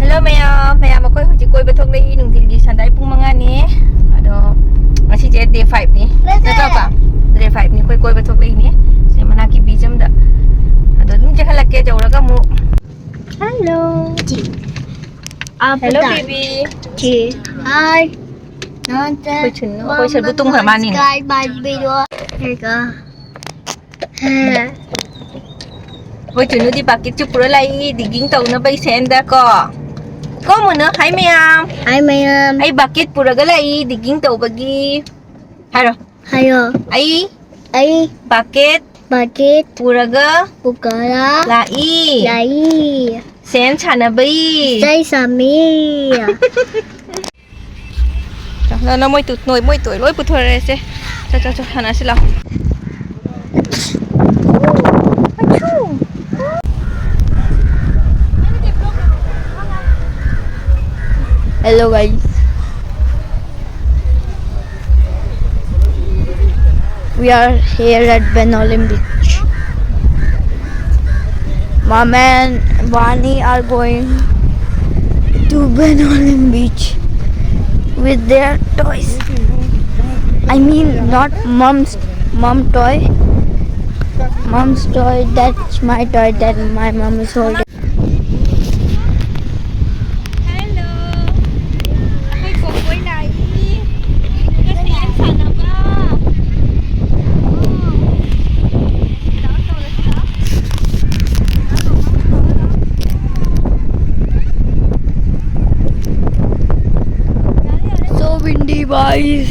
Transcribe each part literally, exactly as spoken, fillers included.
Hello ꯃꯌꯥꯝ, ꯃꯌꯥꯝ ꯑꯩꯈꯣꯏ ꯍꯧꯖꯤꯛ ꯀꯣꯏꯕ ꯊꯣꯛꯂꯛꯏ꯫ ꯅꯨꯡꯊꯤꯜꯒꯤ ꯁꯟꯗꯥꯏ ꯄꯨꯡ ꯃꯉꯥꯅꯤ꯫ ꯑꯗꯣ ꯉꯁꯤꯁꯦ ꯗꯦ ꯐꯥꯏꯚꯅꯤ꯫ ꯅꯠꯇ꯭ꯔꯣ, ꯄꯥ? ꯗꯦ ꯐꯥꯏꯚꯅꯤ ꯑꯩꯈꯣꯏ ꯀꯣꯏꯕ ꯊꯣꯛꯂꯛꯏꯅꯤ꯫ ꯁꯤ ꯃꯅꯥꯛꯀꯤ ꯕꯤꯆ ꯑꯝꯗ꯫ ꯑꯗꯣ ꯑꯗꯨꯝ ꯆꯦꯟꯈꯠꯂꯛꯀꯦ ꯌꯧꯔꯒ ꯑꯃꯨꯛ꯫ ꯍꯦꯜꯂꯣ꯫ Hello baby. ꯍꯥꯏ꯫ ꯑꯩꯈꯣꯏ ꯆꯨꯟꯅꯨ, ꯑꯩꯈꯣꯏ ꯁꯔꯕꯨ ꯇꯨꯝꯈ꯭ꯔ ꯃꯥꯅꯤꯅꯦ꯫ ꯑꯩꯈꯣꯏ ꯆꯨꯟꯅꯨꯗꯤ ꯕꯛꯀꯦꯠꯁꯨ ꯄꯨꯔ ꯂꯥꯛꯏ, ꯗꯤꯒꯤꯡ ꯇꯧꯅꯕ ꯏꯁꯦꯟꯗ ꯀꯣ꯫ ꯀꯣ ꯃꯨꯟꯅꯨ, ꯍꯥꯏ ꯃꯌꯥꯝ꯫ ꯍꯥꯏ ꯃꯌꯥꯝ꯫ ꯑꯩ ꯕꯛꯀꯦꯠ ꯄꯨꯔꯒ ꯂꯥꯛꯏ, ꯗꯤꯒꯤꯡ ꯇꯧꯕꯒꯤ꯫ ꯍꯥꯏꯔꯣ꯫ ꯍꯥꯏꯌꯣ꯫ ꯑꯩ ꯑꯩ ꯕꯛꯀꯦꯠ ꯕꯛꯀꯦꯠ ꯄꯨꯔꯒ ꯄꯨꯔꯒ ꯂꯥꯛꯏ꯫ ꯂꯥꯛꯏ꯫ ꯁꯦꯟ ꯁꯥꯟꯅꯕꯩ꯫ ꯏꯁꯩ ꯁꯥꯃꯤ꯫ ꯅ, ꯅ, ꯃꯣꯏ ꯇꯨ-, ꯅꯣꯏ, ꯃꯣꯏ ꯇꯣꯏ ꯂꯣꯏ ꯄꯨꯊꯣꯔꯛꯑꯦꯁꯦ꯫ ꯆꯣ, ꯆꯣ, ꯆꯣ, ꯁꯥꯟꯅꯁꯤ ꯂꯥꯎ꯫ Hello guys, we are here at Benolim Beach. Mom and Vani are going to Benolim Beach with their toys. I mean, not mom's, mom toy. Mom's toy, that's my toy that my mom is holding. Hello. ꯑꯩꯈꯣꯏ ꯕꯣꯕꯣꯏ ꯂꯥꯛꯏ꯫ ꯉꯁꯤ ꯌꯥꯝ ꯁꯥꯟꯅꯕ꯫ So windy, guys.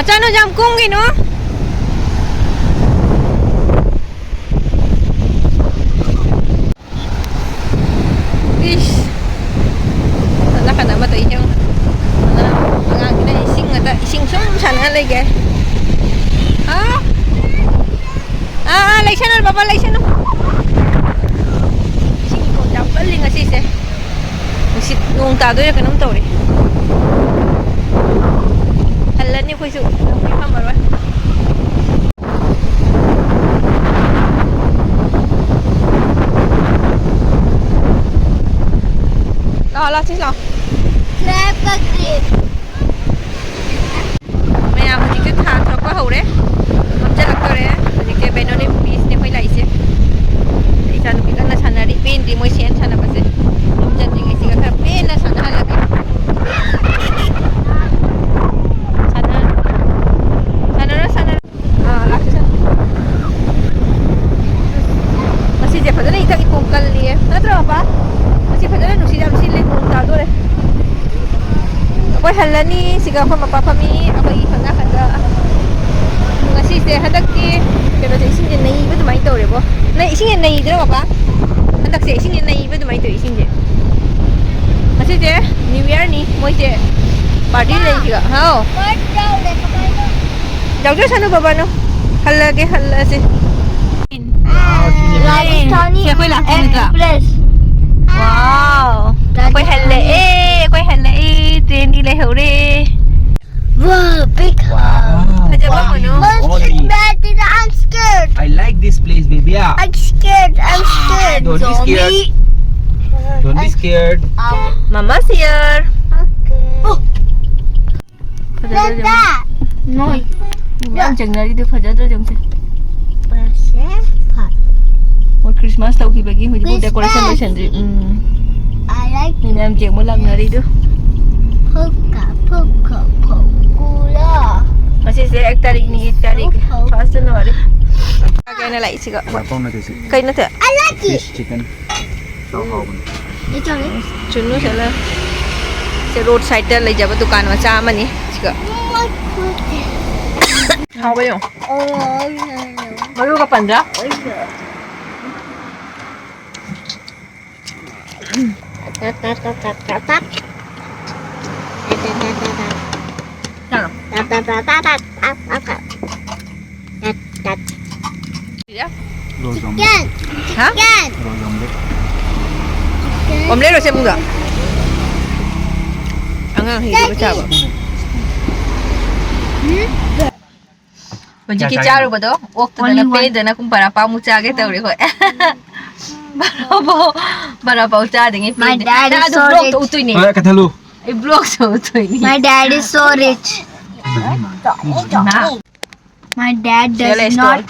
ꯆꯠꯅꯨ, ꯌꯥꯝ ꯀꯨꯝꯒꯤꯅꯨ꯫ ꯏꯁ꯫ ꯅꯥꯀꯟ ꯑꯃꯗ ꯌꯦꯡꯉꯨ꯫ ꯑꯉꯥꯡꯁꯤꯅ ꯏꯁꯤꯡ ꯉꯥꯛꯇ, ꯏꯁꯤꯡ ꯁꯨꯝ ꯁꯥꯟꯅ ꯂꯩꯒꯦ꯫ ꯍꯥ? ꯑꯥ, ꯑꯥ, ꯂꯩꯁꯅꯨ, ꯕꯕꯥ, ꯂꯩꯁꯅꯨ꯫ ꯏꯁꯤꯡ ꯏꯄꯣꯝ ꯌꯥꯝ ꯀꯜꯂꯤ ꯉꯁꯤꯁꯦ꯫ ꯅꯨꯡꯁꯤꯠ, ꯅꯣꯡ ꯇꯥꯗꯣꯏꯔꯥ ꯀꯩꯅꯣꯝ ꯇꯧꯔꯤ꯫ ꯍꯜꯂꯅꯤ ꯑꯩꯈꯣꯏꯁꯨ, ꯂꯝꯕꯤ ꯐꯝꯃꯔꯣꯏ꯫ ꯂꯥꯛꯑꯣ, ꯂꯥꯛꯑꯣ, ꯁꯤ ꯂꯥꯛꯑꯣ꯫ ꯃꯌꯥꯝ ꯍꯧꯖꯤꯛꯁꯦ ꯊꯥ ꯊꯣꯛꯄ ꯍꯧꯔꯦ, ꯃꯝꯁꯤꯜꯂꯛꯇꯣꯔꯦ꯫ ꯍꯧꯖꯤꯛꯁꯦ ꯕꯦꯅꯣꯅꯤ ꯕꯤꯁꯅꯦ ꯑꯩꯈꯣꯏ ꯂꯥꯛꯏꯁꯦ꯫ ꯏꯆꯥꯅꯨꯄꯤ ꯀꯟꯅ ꯁꯥꯟꯅꯔꯤ, ꯄꯦꯟꯗ꯭ꯔꯤ ꯃꯣꯏ ꯁꯦꯟ ꯁꯥꯟꯅꯕꯁꯦ꯫ ꯌꯨꯝ ꯆꯠꯇ꯭ꯔꯤꯉꯩꯁꯤꯒ ꯈꯔ ꯄꯦꯟꯅ ꯁꯥꯟꯅꯍꯜꯂꯒꯦ꯫ ꯁꯥꯟꯅ-, ꯁꯥꯟꯅꯔꯣ, ꯁꯥꯟꯅꯔꯣ꯫ ꯑꯥ, ꯂꯥꯛꯁꯤ, ꯂꯥꯛꯁꯤ꯫ ꯉꯁꯤꯁꯦ ꯐꯖꯅ ꯏꯊꯛ ꯏꯄꯣꯝ ꯀꯜꯂꯤꯌꯦ, ꯅꯠꯇ꯭ꯔꯣ, ꯄꯥꯄꯥ? ꯉꯁꯤ ꯐꯖꯅ ꯅꯨꯡꯁꯤꯠ ꯌꯥꯝ ꯁꯤꯠꯂꯦ, ꯅꯣꯡ ꯇꯥꯗꯣꯔꯦ꯫ ꯑꯩꯈꯣꯏ ꯍꯜꯂꯅꯤ꯫ ꯁꯤꯒ ꯑꯩꯈꯣꯏ ꯃꯄꯥ ꯐꯝꯃꯤ, ꯑꯩꯈꯣꯏꯒꯤ ꯁꯣꯝ ꯅꯥꯀꯟꯗ꯫ ꯉꯁꯤꯁꯦ ꯍꯟꯗꯛꯇꯤ ꯀꯩꯅꯣꯁꯦ, ꯏꯁꯤꯡꯁꯦ ꯅꯩꯕ ꯑꯗꯨꯃꯥꯏꯅ ꯇꯧꯔꯦꯕꯣ꯫ ꯅꯪ ꯏꯁꯤꯡꯁꯦ ꯅꯩꯗ꯭ꯔꯣ, ꯄꯥꯄꯥ? ꯍꯟꯗꯛꯁꯦ ꯏꯁꯤꯡꯁꯦ ꯅꯩꯕ ꯑꯗꯨꯃꯥꯏꯅ ꯇꯧꯋꯤ, ꯏꯁꯤꯡꯁꯦ꯫ ꯉꯁꯤꯁꯦ New Yearꯅꯤ, ꯃꯣꯏꯁꯦ party ꯂꯩ ꯁꯤꯒ꯫ ꯍꯥꯎ꯫ ꯌꯥꯎꯖꯁꯅꯨ ꯕꯕꯥꯅꯨ꯫ ꯍꯜꯂꯒꯦ, ꯍꯜꯂꯁꯦ꯫ ꯔꯥꯖꯁꯊꯥꯅꯤ ꯁꯤ ꯑꯩꯈꯣꯏ ꯂꯥꯛꯇꯣꯏ ꯅꯠꯇ꯭ꯔꯥ? ꯑꯦꯛꯁꯄ꯭ꯔꯦꯁ꯫ ꯋꯥꯎ꯫ ꯑꯩꯈꯣꯏ ꯍꯜꯂꯛꯑꯦ, ꯑꯩꯈꯣꯏ ꯍꯜꯂꯛꯑꯦ꯫ Trainꯗꯤ ꯂꯩꯍꯧꯔꯦ꯫ Wow, big. Wow. ꯐꯖꯕ ꯃꯣꯏꯅ꯫ Must be bad, I'm scared. I like this place, baby. I'm scared, I'm scared. Don't be scared. Zombie. Don't be scared. Mama's here. Okay. Oh. ꯐꯖꯗ꯭ꯔꯣ ꯌꯦꯡꯉꯨ꯫ ꯅꯣꯏ꯫ ꯃꯤ ꯃꯌꯥꯝ ꯆꯦꯡꯅꯔꯤꯗꯨ ꯐꯖꯗ꯭ꯔꯣ ꯌꯦꯡꯉꯨꯁꯦ꯫ ꯃꯣꯏ Christmas ꯇꯧꯈꯤꯕꯒꯤ ꯍꯧꯖꯤꯛꯐꯥꯎ decoration ꯂꯣꯏꯁꯟꯗ꯭ꯔꯤ꯫ ꯎꯝ꯫ I like ꯃꯤ ꯃꯌꯥꯝ ꯌꯦꯡꯕ ꯂꯥꯛꯅꯔꯤꯗꯨ꯫ ꯐꯨꯀꯥ, ꯐꯨꯀꯥ, ꯐꯨꯀꯨꯂꯥ꯫ ꯉꯁꯤꯁꯦ ꯑꯦꯛ ꯇꯥꯔꯤꯛꯅꯤ, ꯑꯦꯛ ꯇꯥꯔꯤꯛ꯫ ꯐꯨ, ꯐꯨ꯫ First January꯫ ꯀꯩꯅ ꯂꯥꯛꯏꯁꯤꯒ꯫ ꯀꯩ ꯅꯠꯇꯦ? I like it. Fish chicken. ꯆꯥꯎ ꯍꯥꯎꯕꯅꯤ꯫ ꯆꯨꯅꯨ ꯆꯠꯂ꯫ ꯁꯦ road sideꯇ ꯂꯩꯖꯕ ꯗꯨꯀꯥꯟ ꯃꯆꯥ ꯑꯃꯅꯤ ꯁꯤꯒ꯫ ꯍꯥꯎꯕ ꯌꯦꯡꯉꯣ꯫ ꯃꯔꯨꯒ ꯄꯟꯗ꯭ꯔꯥ? ꯆꯥꯔꯣ꯫ Roll omelette. ꯍꯥ? Roll omelette. ꯑꯣꯝꯂꯦꯠ ꯂꯣ ꯁꯦꯝꯃꯨꯗꯣ? ꯑꯉꯥꯡ ꯍꯩꯗꯕ ꯆꯥꯕ꯫ ꯍꯧꯖꯤꯛꯀꯤ ꯆꯥꯔꯨꯕꯗꯣ ꯑꯣꯛꯇꯗꯅ ꯄꯦꯟꯗꯅ ꯀꯨꯝ ꯄꯔꯥ ꯄꯥꯃꯨꯛ ꯆꯥꯒꯦ ꯇꯧꯔꯦ ꯍꯣꯏ꯫ ꯕꯔꯥ ꯄꯥꯎ, ꯕꯔꯥ ꯄꯥꯎ ꯆꯥꯗꯉꯩ ꯄꯦꯟꯗꯦ꯫ ꯅꯪ ꯑꯗꯨ ꯕ꯭ꯂꯣꯛꯇꯣ ꯎꯠꯇꯣꯏꯅꯦ꯫ ꯍꯣꯏ, ꯀꯠꯊꯠꯂꯨ꯫ ꯑꯩ ꯕ꯭ꯂꯣꯛꯇꯣ ꯎꯠꯇꯣꯏꯅꯦ꯫ My dad is so rich. ꯃꯥ꯫ My dad does not,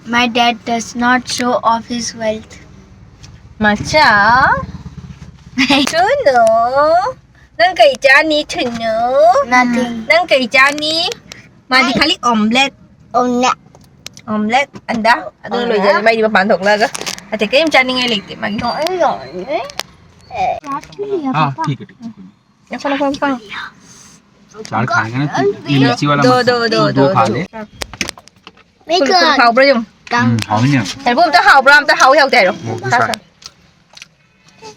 my dad does not show off his wealth. ꯃꯆꯥ꯫ ꯊꯨꯅꯨ꯫ ꯅꯪ ꯀꯩ ꯆꯥꯅꯤ ꯊꯨꯅꯨ? Nothing. ꯅꯪ ꯀꯩ ꯆꯥꯅꯤ? ꯃꯥꯗꯤ ꯈꯥꯂꯤ ꯑꯣꯝꯂꯦꯠ꯫ ꯑꯣꯝꯂꯦꯠ꯫ ꯑꯣꯝꯂꯦꯠ, ꯑꯟꯗꯥ꯫ ꯑꯗꯨ ꯂꯣꯏꯖꯔꯦ꯫ ꯃꯩꯗꯤ ꯃꯄꯥꯟ ꯊꯣꯛꯂꯛꯑꯒ꯫ ꯑꯇꯩ ꯀꯔꯤꯝ ꯆꯥꯅꯤꯡꯉꯥꯏ ꯂꯩꯇꯦ ꯃꯥꯒꯤ꯫ हाँ, ठीक है, ठीक है। ꯅꯈꯣ, ꯅꯈꯣ, ꯅꯈꯣ꯫ चार खाएगा ना तू? ये मिर्ची वाला दो, मत खा। दो, दो, दो, दो खा दो। ले। ꯍꯥꯎꯕ꯭ꯔꯥ ꯌꯦꯡꯉꯨ꯫ ꯎꯝ, ꯍꯥꯎꯋꯤꯅꯦ꯫ ꯁꯔꯕꯨ ꯑꯝꯇ ꯍꯥꯎꯕ꯭ꯔꯥ? ꯑꯝꯇ ꯍꯥꯎꯋꯤ ꯍꯥꯎꯇꯦ ꯍꯥꯏꯔꯣ꯫ ꯃꯣꯔꯣꯛꯇꯤ ꯁꯥꯏ꯫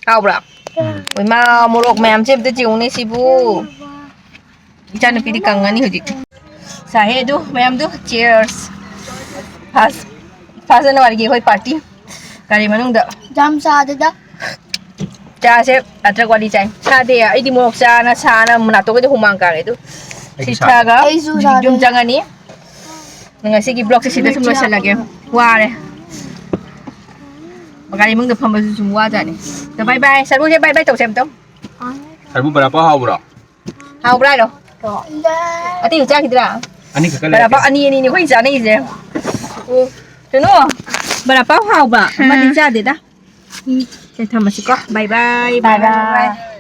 ꯍꯥꯎꯕ꯭ꯔꯥ? ꯎꯝ꯫ ꯏꯃꯥ, ꯃꯣꯔꯣꯛ ꯃꯌꯥꯝꯁꯦ ꯑꯝꯇ ꯌꯦꯡꯉꯨꯅꯦ ꯁꯤꯕꯨ꯫ ꯏꯆꯥꯅꯨꯄꯤꯗꯤ ꯀꯪꯉꯅꯤ ꯍꯧꯖꯤꯛ꯫ ꯁꯥꯍꯦ ꯑꯗꯨ ꯃꯌꯥꯝꯗꯨ꯫ Cheers꯫ First, first Januaryꯒꯤ ꯑꯩꯈꯣꯏ party꯫ ꯒꯥꯔꯤ ꯃꯅꯨꯡꯗ꯫ ꯌꯥꯝ ꯁꯥꯗꯦꯗ꯫ ꯆꯥꯁꯦ ꯑꯗ꯭ꯔꯛ ꯋꯥꯔꯤ ꯆꯥꯏ꯫ ꯁꯥꯗꯦ, ꯑꯩꯗꯤ ꯃꯣꯔꯣꯛ ꯆꯥꯅ ꯁꯥꯅ ꯅꯥꯇꯣꯟꯒꯗꯤ ꯍꯨꯃꯥꯡ ꯀꯥꯡꯉꯦ ꯑꯗꯨ꯫ ꯑꯩꯁꯨ ꯁꯤ ꯁꯥꯗꯦ꯫ ꯊꯛꯑꯒ ꯑꯩꯁꯨ ꯌꯨꯝ ꯁꯥꯗꯦ꯫ ꯆꯪꯉꯅꯤ꯫ ꯉꯁꯤꯒꯤ vlogꯁꯦ ꯁꯤꯗ ꯁꯨꯝ ꯂꯣꯏꯁꯤꯜꯂꯒꯦ꯫ ꯋꯥꯔꯦ꯫ ꯒꯥꯔꯤ ꯃꯅꯨꯡꯗ ꯐꯝꯕꯁꯨ ꯁꯨꯝ ꯋꯥꯖꯥꯠꯅꯤ꯫ ꯑꯗꯣ bye bye꯫ ꯁꯔꯨꯁꯦ bye bye ꯇꯧꯁꯦ ꯑꯝꯇꯪ꯫ ꯁꯔꯕꯨ ꯕꯔꯥ ꯄꯥꯎ ꯍꯥꯎꯕ꯭ꯔꯣ? ꯍꯥꯎꯕ꯭ꯔꯥ ꯍꯥꯏꯔꯣ? ꯑꯇꯩ ꯆꯥꯈꯤꯗ꯭ꯔꯥ? ꯑꯅꯤꯈꯛꯇ ꯂꯩꯔꯦ꯫ ꯕꯔꯥ ꯄꯥꯎ ꯑꯅꯤ ꯑꯅꯤꯅꯤ ꯑꯩꯈꯣꯏ ꯆꯥꯅꯩꯁꯦ꯫ ꯑꯣ꯫ ꯀꯩꯅꯣ? ꯕꯔꯥ ꯄꯥꯎ ꯍꯥꯎꯕ? ꯑꯃꯗꯤ ꯆꯥꯗꯦꯗ꯫ ꯁꯦ ꯊꯝꯃꯁꯤꯀꯣ꯫ Bye bye, bye bye, bye bye꯫